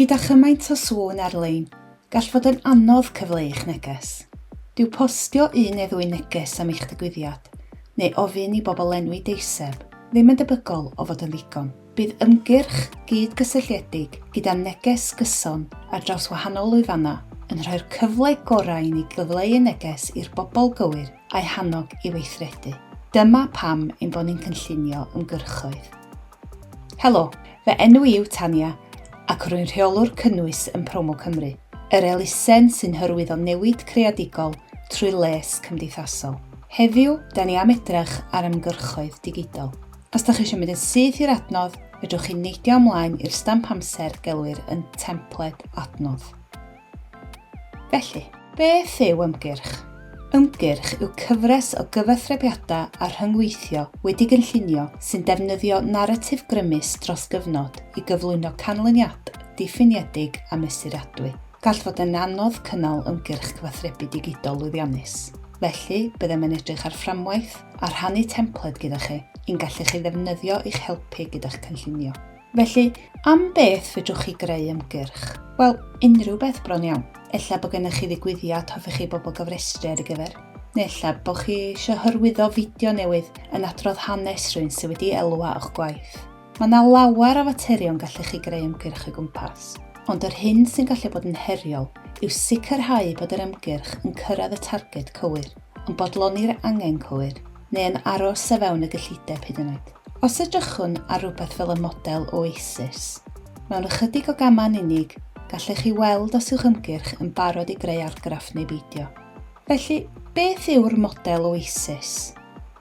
Gyda chymaint o sŵn ar-lein, gall fod yn anodd cyfleu eich neges. Dyw postio un neu ddwy neges am eich digwyddiad, neu ofyn i bobl lenwi deiseb, ddim yn debygol o fod yn ddigon. Bydd ymgyrch gyd-gysylltiedig gyda neges gyson ar draws wahanol lwyfannau yn rhoi'r cyfle gorau i ni gyfleu y neges i'r bobl gywir a'u hannog i weithredu. Dyma pam ein bod ni'n cynllunio ymgyrchoedd. Helo, fy enw i yw Tania ac rwy'n rheolwr cynnwys yn Promo Cymru, yr elusen sy'n hyrwyddo newid creadigol trwy les cymdeithasol. Heddiw, da ni am edrych ar ymgyrchoedd digidol. Os da chi eisiau mynd yn syth i'r adnodd, fedrwch chi neidio ymlaen i'r stamp amser gelwir yn templed adnodd. Felly, beth yw ymgyrch? Ymgyrch yw cyfres o gyfathrebiadau a rhyngweithio wedi gynllunio sy'n defnyddio naratif grymus dros gyfnod i gyflwyno canlyniad diffiniedig a mesuradwy. Gall fod yn anodd cynnal ymgyrch cyfathrebu digidol lwyddiannus. Felly, byddem yn edrych ar fframwaith a rhannu templed gyda chi, i'n gallu chi ddefnyddio i'ch helpu gyda'ch cynllunio. Felly, am beth fedrwch chi greu ymgyrch? Wel, unrhyw beth bron iawn. Ella bod gennych chi ddigwyddiad hoffech chi bobl gofrestru ar ei gyfer. Neu ella bod chi eisiau hyrwyddo fideo newydd yn adrodd hanes rhywun sydd wedi elwa o'ch gwaith. Mae yna lawer o faterion gallech chi greu ymgyrch o gwmpas. Ond yr hyn sy'n gallu bod yn heriol yw sicrhau bod yr ymgyrch yn cyrraedd y targed cywir, yn bodloni'r angen cywir, neu yn aros o fewn y gyllideb hyd yn oed. Os edrychwn ar rywbeth fel y model Oasis, mewn ychydig o gamau'n unig, gallech chi weld os yw'ch ymgyrch yn barod i greu argraff neu beidio. Felly, beth yw'r model Oasis?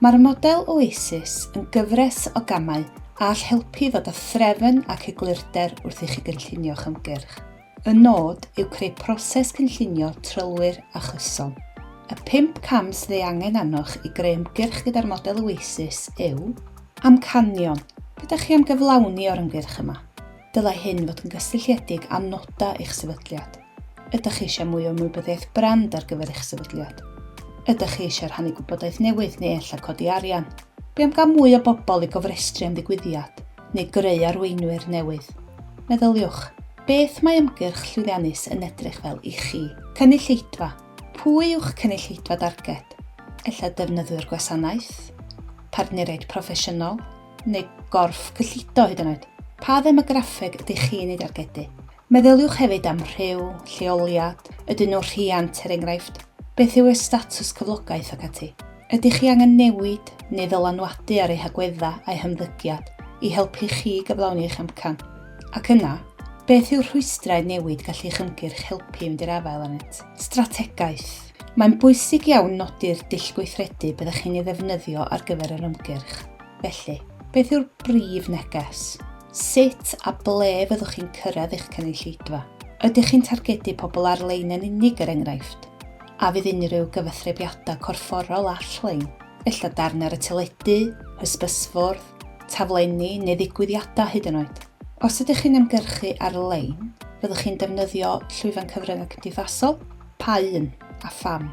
Mae'r model Oasis yn gyfres o gamau a all helpu i ddod â threfn ac eglurder wrth i chi gynllunio'ch ymgyrch. Y nod yw creu proses cynllunio trylwyr a chyson. Y pump cam sydd ei angen arnoch i greu ymgyrch gyda'r model Oasis yw, Amcanion, be dach chi am gyflawni o'r ymgyrch yma? Dylai hyn fod yn gysylltiedig â nodau eich sefydliad. Ydych chi eisiau mwy o ymwybyddiaeth brand ar gyfer eich sefydliad? Ydych chi eisiau rhannu gwybodaeth newydd neu ella codi arian? Be am gael mwy o bobl i gofrestru am ddigwyddiad neu greu arweinwyr newydd? Meddyliwch, beth mae ymgyrch llwyddiannus yn edrych fel i chi? Cynulleidfa. Pwy yw'ch cynulleidfa darged? Ella defnyddwyr gwasanaeth, partneriaid proffesiynol, neu gorff cyllido hyd yn oed? Pa ddemograffeg ydych chi'n ei dargedu? Meddyliwch hefyd am rhyw, lleoliad, ydyn nhw'n rhiant er enghraifft, beth yw eu statws cyflogaeth ac ati. Ydych chi angen newid neu ddylanwadu ar eu hagweddau a'u hymddygiad i helpu chi gyflawni eich amcan? Ac yna, beth yw'r rhwystrau newid gall eich ymgyrch helpu i fynd i'r afael arnynt? Strategaeth. Mae'n bwysig iawn nodi'r dull gweithredu byddech chi'n ei ddefnyddio ar gyfer yr ymgyrch. Felly, beth yw'r brif neges? Sut a ble fyddwch chi'n cyrraedd eich cynulleidfa? Ydych chi'n targedu pobl ar-lein yn unig, er enghraifft? A fydd unrhyw gyfathrebiadau corfforol all-lein, ella darn ar y teledu, hysbysfwrdd, taflenni neu ddigwyddiadau hyd yn oed? Os ydych chi'n ymgyrchu ar-lein, fyddwch chi'n defnyddio llwyfan cyfryngau cymdeithasol? Pa un, a pham?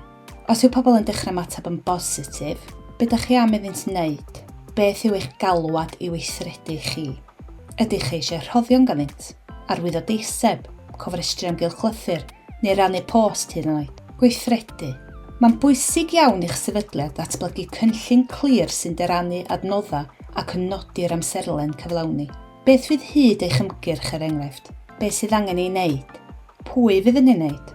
Os yw pobl yn dechrau ymateb yn bositif, be dach chi am iddynt wneud? Beth yw eich galwad i weithredu chi? Ydych chi eisiau rhoddion ganddynt? Arwyddo deiseb? Cofrestru am gylchlythyr? Neu rannu post hyd yn oed? Gweithredu. Mae'n bwysig iawn i'ch sefydliad ddatblygu cynllun clir sy'n dyrannu adnoddau ac yn nodi'r amserlen cyflawni. Beth fydd hyd eich ymgyrch, er enghraifft? Beth sydd angen ei wneud? Pwy fydd yn ei wneud?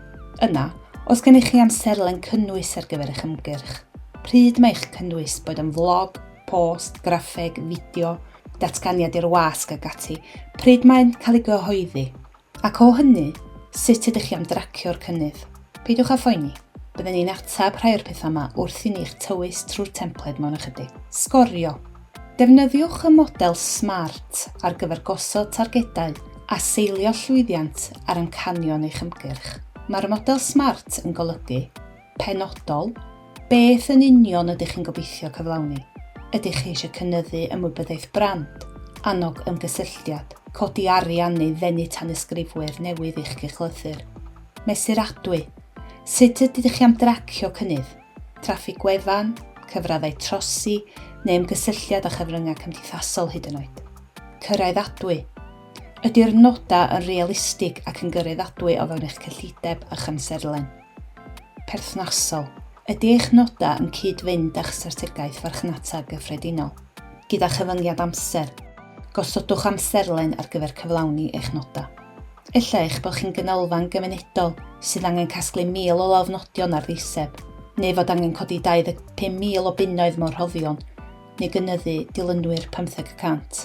Yna, oes gennych chi amserlen cynnwys ar gyfer eich ymgyrch? Pryd mae eich cynnwys, boed yn flog, post, graffeg, fideo, datganiad i'r wasg ac ati, pryd mae'n cael ei gyhoeddi? Ac o hynny, sut ydych chi am dracio'r cynnydd? Peidiwch â phoeni, byddwn ni'n ateb rhai o'r pethau yma wrth i ni eich tywys trwy'r templed mewn ychydig. Sgorio. Defnyddiwch y model SMART ar gyfer gosod targedau a seilio llwyddiant ar amcanion eich ymgyrch. Mae'r model SMART yn golygu, Penodol, beth yn union ydych chi'n gobeithio cyflawni? Ydych chi eisiau cynyddu ymwybyddiaeth brand, annog ymgysylltiad, codi arian neu ddenu tanysgrifwyr newydd i'ch cylchlythyr? Mesuradwy, sut ydych chi am dracio cynnydd? traffig gwefan, cyfraddau trosi neu ymgysylltiad â chyfryngau cymdeithasol hyd yn oed. Cyraeddadwy. Ydy'r nodau yn realistig ac yn gyraeddadwy o fewn eich cyllideb a'ch amserlen? Perthnasol. Ydy eich nodau yn cyd-fynd â'ch strategaeth farchnata gyffredinol? Gyda chyfyngiad amser, gosodwch amserlen ar gyfer cyflawni eich nodau. Ella eich bod chi'n ganolfan gymunedol sydd angen casglu 1,000 o lofnodion ar ddeiseb, neu fod angen codi 25,000 o bunnoedd mewn rhoddion, neu gynyddu dilynwyr 15 y cant.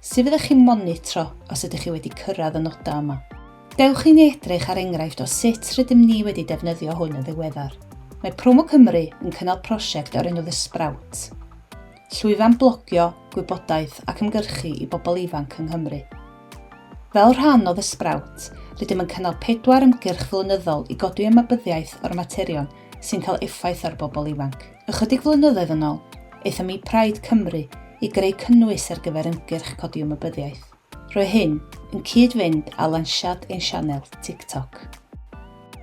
Sut fyddech chi'n monitro os ydych chi wedi cyrraedd y nodau yma? Dewch i ni edrych ar enghraifft o sut rydym ni wedi defnyddio hwn yn ddiweddar. Mae Promo Cymru yn cynnal prosiect o'r enw The Sprout, llwyfan blogio, gwybodaeth ac ymgyrchu i bobl ifanc yng Nghymru. Fel rhan o The Sprout, rydym yn cynnal pedwar ymgyrch flynyddol i godi ymwybyddiaeth o'r materion sy'n cael effaith ar bobl ifanc. Ychydig flynyddoedd yn ôl, aethom i Pride Cymru i greu cynnwys ar gyfer ymgyrch codi ymwybyddiaeth. Roedd hyn yn cyd-fynd â lansiad ein sianel TikTok.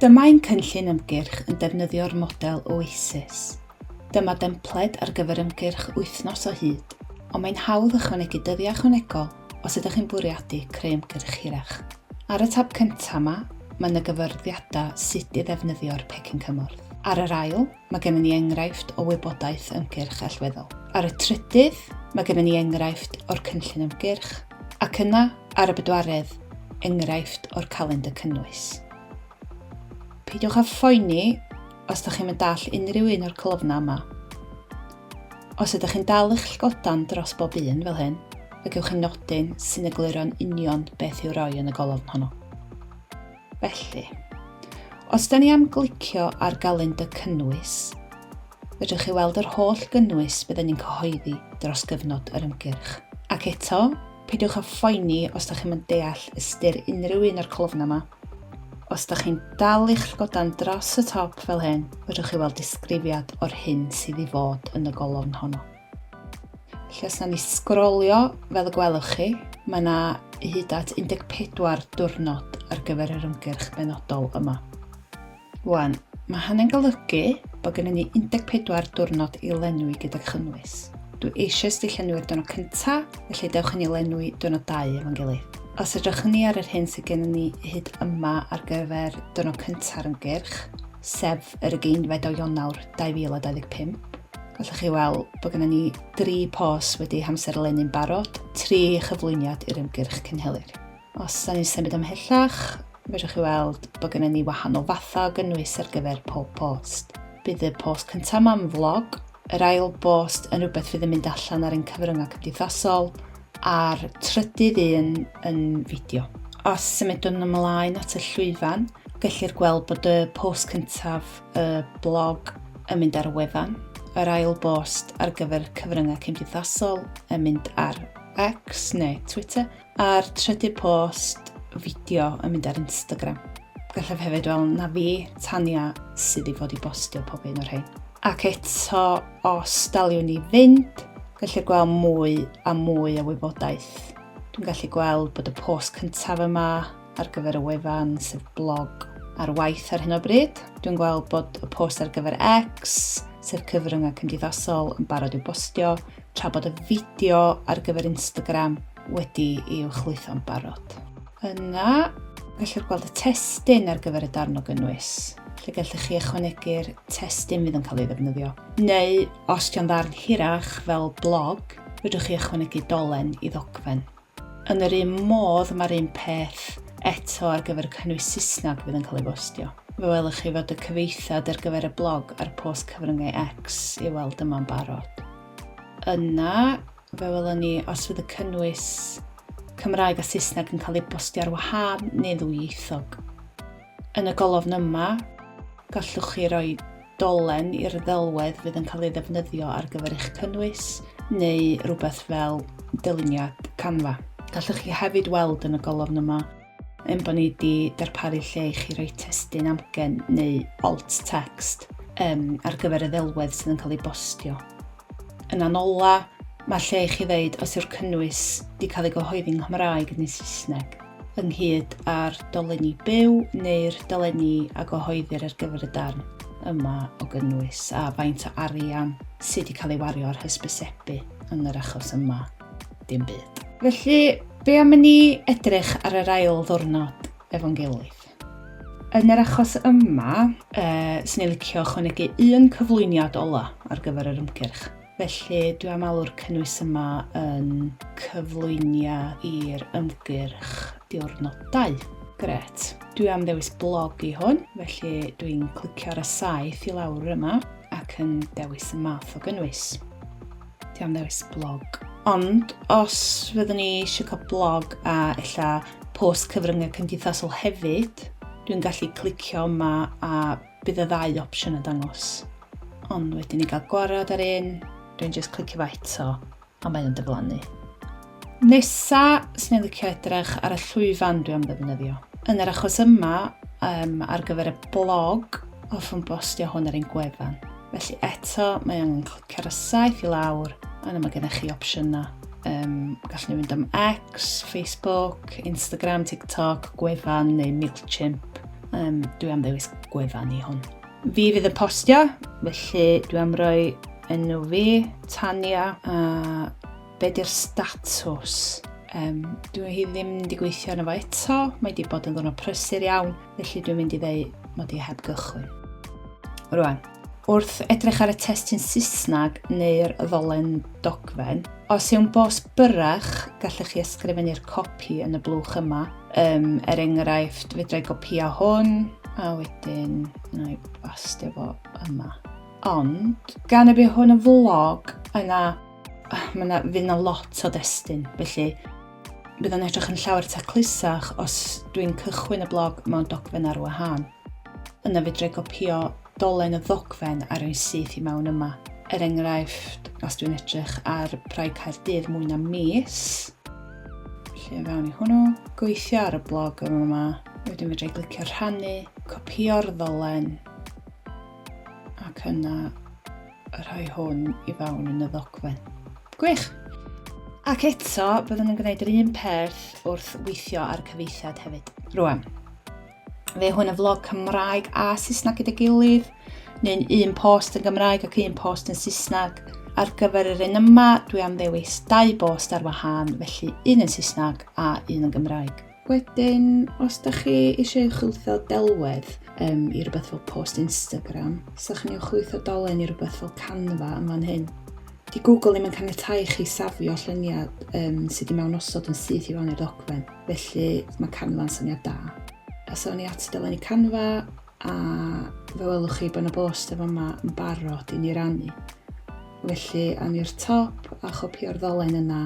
Dyma ein cynllun ymgyrch yn defnyddio'r model Oasis. Dyma dempled ar gyfer ymgyrch wythnos o hyd, ond mae'n hawdd ychwanegu dyddiau ychwanegol os ydych chi'n bwriadu creu ymgyrch hirach. Ar y tab cyntaf yma, mae yna gyfyrddiadau sut i ddefnyddio'r pecyn cymorth. Ar yr ail, mae gennym ni enghraifft o wybodaeth ymgyrch allweddol. Ar y trydydd, mae gennym ni enghraifft o'r cynllun ymgyrch, ac yna, ar y bedwaredd, enghraifft o'r calendr cynnwys. Peidiwch â phoeni os ydych chi'n mynd dall unrhyw un o'r colofnau yma. Os ydych chi'n dal eich llygodan dros bob un fel hyn, fe gewch chi nodyn sy'n egluro'n union beth i'w roi yn y golofn honno. Felly, os da ni am glicio ar galendr cynnwys, fedrwch chi weld yr holl gynnwys bydden ni'n cyhoeddi dros gyfnod yr ymgyrch. Ac eto, peidiwch â phoeni os da chi'm yn deall ystyr unrhyw un o'r colofnau yma. Os da chi'n dal eich llygodan dros y top fel hyn, fedrwch chi weld disgrifiad o'r hyn sydd i fod yn y golofn honno. Felly os na ni sgrolio fel y gwelwch chi, mae yna hyd at 14 diwrnod ar gyfer yr ymgyrch benodol yma. Wan, mae hynny'n golygu bod gennym ni 14 diwrnod i lenwi gyda chynnwys. Dwi eisoes wedi llenwi'r diwrnod cyntaf, felly dewch i ni lenwi diwrnod 2 efo'n gilydd. Os edrychwn ni ar yr hyn sydd gennym ni hyd yma ar gyfer diwrnod cynta'r ymgyrch, sef yr ugeinfed o Ionawr 2025, gallwch chi weld bod gennym ni dri pos wedi hamserlennu'n barod, tri chyflwyniad i'r ymgyrch cynhelir. Os da ni'n symud ymhellach, fedrwch chi weld bod gennym ni wahanol fathau o gynnwys ar gyfer pob post. Bydd y post cyntaf yma yn vlog, yr ail bost yn rhywbeth fydd yn mynd allan ar ein cyfryngau cymdeithasol, a'r trydydd un yn fideo. Os symudwn ymlaen at y llwyfan, gellir gweld bod y post cyntaf, y blog, yn mynd ar y wefan, yr ail bost ar gyfer cyfryngau cymdeithasol yn mynd ar X neu Twitter, A'r trydydd post, fideo yn mynd ar Instagram. Gallaf hefyd weld na fi, Tania, sydd i fod i bostio pob un o'r rhain. Ac eto, os daliwn ni fynd, gellir gweld mwy a mwy o wybodaeth. Dwi'n gallu gweld bod y post cyntaf yma ar gyfer y wefan, sef blog, ar waith ar hyn o bryd. Dwi'n gweld bod y post ar gyfer X, sef cyfryngau cymdeithasol, yn barod i'w bostio, tra bod y fideo ar gyfer Instagram wedi ei uwchlwytho'n barod. Yna, gellir gweld y testun ar gyfer y darn o gynnwys, lle gallwch chi ychwanegu'r testun fydd yn cael ei ddefnyddio. Neu, os dio'n ddarn hirach fel blog, fedrwch chi ychwanegu dolen i ddogfen. Yn yr un modd, mae'r un peth eto ar gyfer y cynnwys Saesneg fydd yn cael ei bostio. Fe welwch chi fod y cyfieithiad ar gyfer y blog a'r post cyfryngau X i'w weld yma'n barod. Yna, Fe welwn ni os fydd y cynnwys Cymraeg a Saesneg yn cael ei bostio ar wahân neu ddwyieithog. Yn y golofn yma, gallwch chi roi dolen i'r ddelwedd fydd yn cael ei ddefnyddio ar gyfer eich cynnwys neu rhywbeth fel dyluniad Canva. Gallwch chi hefyd weld yn y golofn yma ein bod ni wedi darparu lle i chi roi testun amgen neu alt text um, ar gyfer y ddelwedd sydd yn cael ei bostio. Yna'n ola, mae lle i chi ddeud os yw'r cynnwys 'di cael ei gyhoeddi yng Nghymraeg neu Saesneg, ynghyd â'r dolenni byw neu'r dolenni a gyhoeddir ar gyfer y darn yma o gynnwys a faint o arian sydd wedi cael ei wario ar hysbysebu yn yr achos yma, dim byd. Felly, Be am i ni edrych ar yr ail ddwrnod efo'n gilydd? Yn yr achos yma, uh, swn i'n licio ychwanegu un cyflwyniad ola ar gyfer yr ymgyrch. Felly dwi am alw'r cynnwys yma yn cyflwyniad i'r ymgyrch diwrnod 2. Gret. Dwi am ddewis blog i hwn, felly dwi'n clicio ar y saeth i lawr yma ac yn dewis y math o gynnwys. Dwi am ddewis blog. Ond os fyddwn ni eisiau cael blog a ella post cyfryngau cymdeithasol hefyd, dwi'n gallu clicio yma a bydd y ddau opsiwn yn dangos. Ond wedyn i gael gwarad ar un, dwi'n just clicio fo eto a mae o'n diflannu. Nesa, swn i'n licio edrych ar y llwyfan dwi am ddefnyddio. Yn yr achos yma, um, ar gyfer y blog, hoffwn bostio hwn ar ein gwefan. Felly eto, mae angen clicio ar y saeth i lawr, a yna mae gennych chi opsiynau. Um, gallwn ni fynd am X, Facebook, Instagram, TikTok, gwefan neu MailChimp. Um, dwi am ddewis gwefan i hwn. Fi fydd yn postio, felly dwi am roi enw fi, Tania, a be di'r statws? Um, dwi hi ddim wedi gweithio arno fo eto, mae wedi bod yn ddwrnod prysur iawn, felly dwi'n mynd i ddeud mod i heb gychwyn. Rwan, wrth edrych ar y testun Saesneg neu'r ddolen dogfen, os yw'n bos byrrach, gallech chi ysgrifennu'r copi yn y blwch yma. Um, er enghraifft, fedra i gopio hwn, a wedyn na i bastio fo yma. Ond, gan y bydd hwn yn vlog, yna mae yna, fydd yna lot o destun, felly bydd o'n edrych yn llawer taclusach os dwi'n cychwyn y blog mewn dogfen ar wahân. Yna fedra i gopio dolen y ddogfen a rhoi syth i mewn yma. Er enghraifft, os dwi'n edrych ar Pride Caerdydd mwy na mis, felly fewn i hwnnw, gweithio ar y blog yma, wedyn fedra i glicio rhannu, copio'r ddolen, ac yna rhoi hwn i fewn yn y ddogfen. Gwych! Ac eto, byddwn yn gwneud yr un peth wrth weithio ar y cyfieithiad hefyd. Rwan, fe hwn yn vlog Cymraeg a Saesneg gyda'i gilydd, neu'n un post yn Gymraeg ac un post yn Saesneg. Ar gyfer yr un yma, dwi am ddewis dau bost ar wahân, felly un yn Saesneg a un yn Gymraeg. Wedyn, os da chi eisiau uwchlwytho delwedd um, i rhywbeth fel post Instagram, sa chi'n uwchlwytho dolen i rhywbeth fel Canva yn fan hyn. Di Google ddim yn caniatáu i chi safio lluniau um, sydd wedi mewn osod yn syth i fewn i'r ddogfen, felly mae Canva'n syniad da. A so ni at dolen i Canva, a fe welwch chi bod yna bost efo yma yn barod i ni rannu. Felly, awn i'r top a chopio'r ddolen yna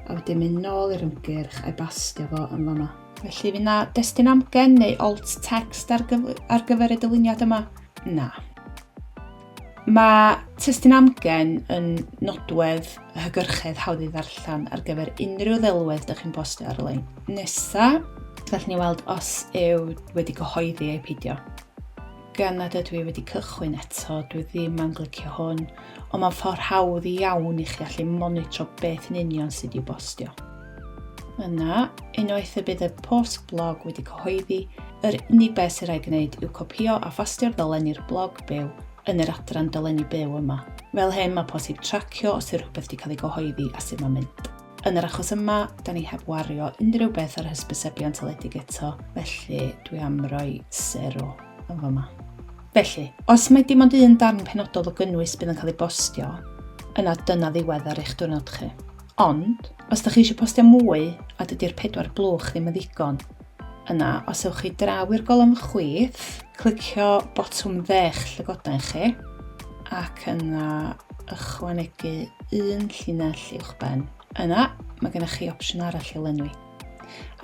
a wedyn mynd nôl i'r ymgyrch a'i bastio fo yn fama. Felly fydd na destun amgen neu alt text ar, gyf ar gyfer y dyluniad yma? Na. Mae testun amgen yn nodwedd hygyrchedd hawdd i ddarllen ar gyfer unrhyw ddelwedd ydych chi'n postio ar-lein. Nesa, gallwn ni weld os yw wedi cyhoeddi ei peidio. Gan nad ydw i wedi cychwyn eto, dwi ddim am glicio hwn, ond mae'n ffordd hawdd iawn i chi allu monitro beth yn union sydd i'w bostio. Yna, unwaith y bydd y post blog wedi cyhoeddi, yr unig beth sy'n rhaid gwneud yw copïo a phastio'r ddolen i'r blog byw yn yr adran dolenni byw yma. Fel hyn, mae posib tracio os yw rhywbeth wedi cael ei gyhoeddi a sut mae'n mynd. Yn yr achos yma, da ni heb wario unrhyw beth ar hysbysebion taledig eto, felly dwi am roi sero yn fama. Felly, os mae dim ond un darn penodol o gynnwys bydd yn cael ei bostio, yna dyna ddiwedd ar eich diwrnod chi. Ond, os da chi eisiau postio mwy a dydy'r pedwar blwch ddim yn ddigon, yna os ewch chi draw i'r golofn chwith, clicio botwm dde'ch llygoden chi, ac yna ychwanegu un llinell uwchben. Yna, mae gennych chi opsiwn arall i lenwi.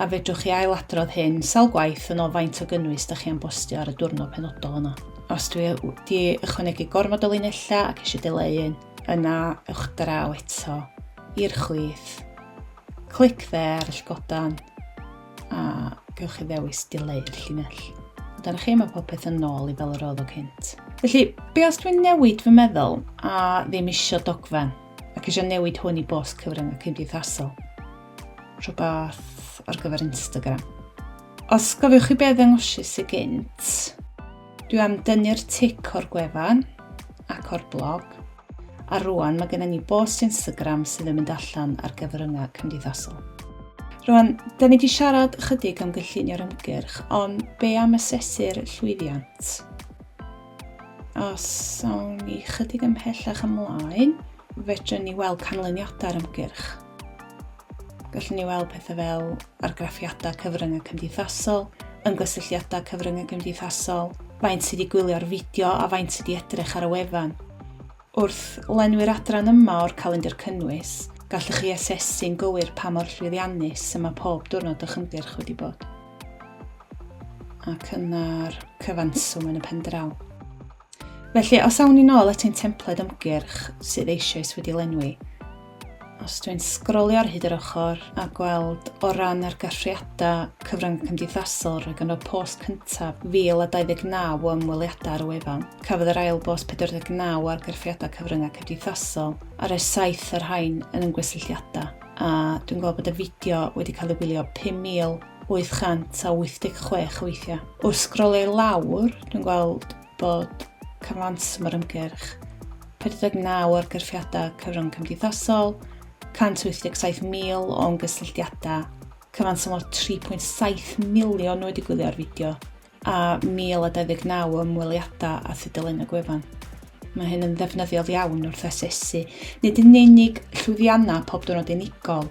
A fedrwch chi ailadrodd hyn sawl gwaith yn ôl faint o gynnwys da chi am bostio ar y diwrnod penodol yna. Os dwi wedi ychwanegu gormod o linellau ac eisiau dileu un, yna ewch draw eto i'r chwith, clic dde ar y llygodan a gewch chi ddewis dileu'r llinell. A dyna chi, mae popeth yn ôl i fel yr oedd o cynt. Felly, be os dwi'n newid fy meddwl a ddim isio dogfen ac eisiau newid hwn i bost cyfryngau cymdeithasol? Rhywbeth ar gyfer Instagram. Os gofiwch chi be ddangosais i gynt, dwi am dynnu'r tic o'r gwefan ac o'r blog, a rwan mae gennym ni bost Instagram sydd yn mynd allan ar gyfryngau cymdeithasol. Rwan, da ni wedi siarad ychydig am gynllunio'r ymgyrch, ond be am asesu'r llwyddiant? Os awn ni chydig ymhellach ymlaen, fedrwn ni weld canlyniadau'r ymgyrch. Gallwn ni weld pethau fel argraffiadau cyfryngau cymdeithasol, ymgysylltiadau cyfryngau cymdeithasol, faint sydd wedi gwylio'r fideo a faint sydd wedi edrych ar y wefan. Wrth lenwi'r adran yma o'r calendr cynnwys, gallwch chi asesu'n gywir pa mor llwyddiannus y mae pob diwrnod o'ch ymgyrch wedi bod. Ac yna'r cyfanswm yn y pen draw. Felly, os awn ni nôl at ein templed ymgyrch sydd eisoes wedi lenwi, Os dwi'n sgrolio ar hyd yr ochr a gweld o ran argraffiadau cyfryngau cymdeithasol, roedd gan y post cyntaf 1029 o ymweliadau ar y wefan. Cafodd yr ail bost 49 o argraffiadau cyfryngau cymdeithasol, a roedd saith o'r rhain yn ymgysylltiadau. A dwi'n gweld bod y fideo wedi cael ei wylio 5,886 o weithiau. Wrth sgrolio i lawr, dwi'n gweld bod cyfanswm yr ymgyrch 49 o argraffiadau cyfrwng cymdeithasol, 187,000 o ymgysylltiadau, cyfanswm o 3.7 miliwn wedi gwylio'r fideo a 1,029 o ymweliadau â thudalennau gwefan. Mae hyn yn ddefnyddiol iawn wrth asesu nid yn unig llwyddiannau pob diwrnod unigol,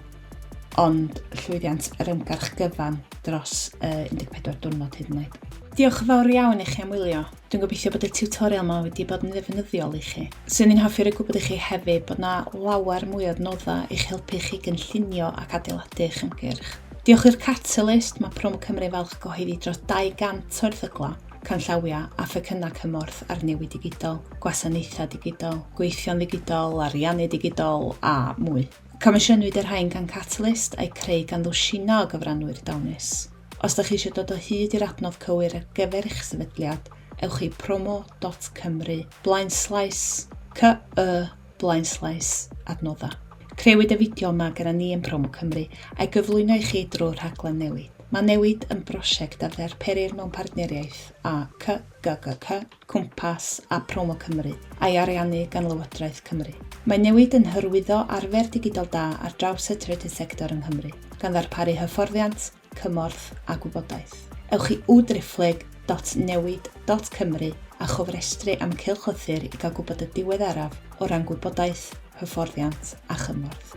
ond llwyddiant yr ymgyrch gyfan dros y 14 diwrnod hyd yn oed. Diolch yn fawr iawn i chi am wylio. Dwi'n gobeithio bod y tiwtorial yma wedi bod yn ddefnyddiol i chi. Swn i'n hoffi rhoi gwybod i chi hefyd bod na lawer mwy o adnoddau i'ch helpu chi gynllunio ac adeiladu eich ymgyrch. Diolch i'r Catalyst, mae Promo Cymru falch gyhoeddi dros 200 o erthyglau, canllawiau a phecynnau cymorth ar newid digidol, gwasanaethau digidol, gweithio'n ddigidol, ariannu digidol a mwy. Comisiynwyd y rhain gan Catalyst a'u creu gan ddwsinau o gyfranwyr dawnus. Os ydych chi eisiau dod o hyd i'r adnodd cywir ar gyfer eich sefydliad, ewch i promo.cymru blaenslaes cy blaenslaes adnoddau. Creuwyd y fideo yma gyda ni yn Promo Cymru a'i gyflwyno i chi drwy'r rhaglen Newid. Mae Newid yn brosiect a ddarperir mewn partneriaeth â CGGC, Cwmpas a Promo Cymru, a'i ariannu gan Lywodraeth Cymru. Mae Newid yn hyrwyddo arfer digidol da ar draws y trydydd sector yng Nghymru, gan ddarparu hyfforddiant, cymorth a gwybodaeth. Ewch i www.newid.cymru a chofrestru am cylchlythyr i gael gwybod y diweddaraf o ran gwybodaeth, hyfforddiant a chymorth.